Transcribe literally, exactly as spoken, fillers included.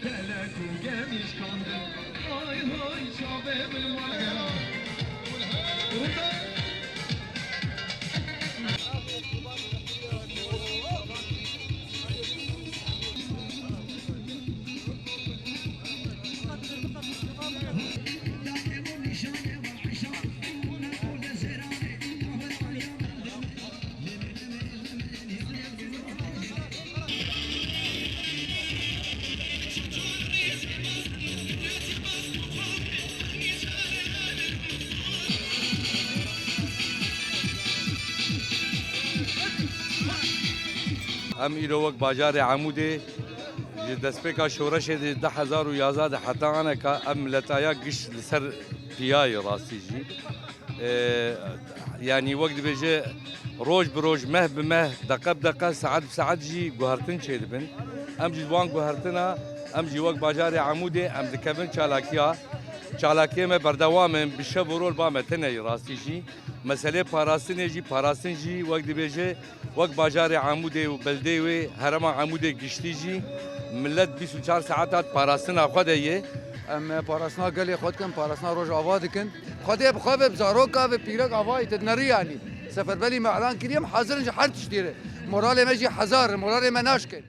Felek û gemî şikandin, hay hay çavê min were. Em îro wek bajarê Amûdê ji destpêka şoreşê di du hezar û yazda de heta aneka em miletaya giş li ser piyayê rastî jî. Ee, yanî wek dibêje roj bi roj, meh bi meh, deqe bi deqe, saet bi saet jî guhertin çêdibin. Em jî ji wan guhertina, em jî wek bajarê Amûdê em dikevin çalakiya. Çalakiyê me berdewam in, bi şev û rol ba me tune yî rastî jî. Meselê parastinê jî, parastin jî wek dibêje, wek bajarê Amûdê û beldeyê wê herêma Amûdê giştî jî, millet bîst û çar saetat parastina xwe de ye. Em parastina gelê xwe dikin, parastina Rojava dikin. Xwedê bi xwe ve, bi zaroka ve, pîrek avayî te dinerî yanî. Seferberî me elan kiriye, em hazir in ji her tiştî re. Moralê me jî hezar e, moralê me naşke.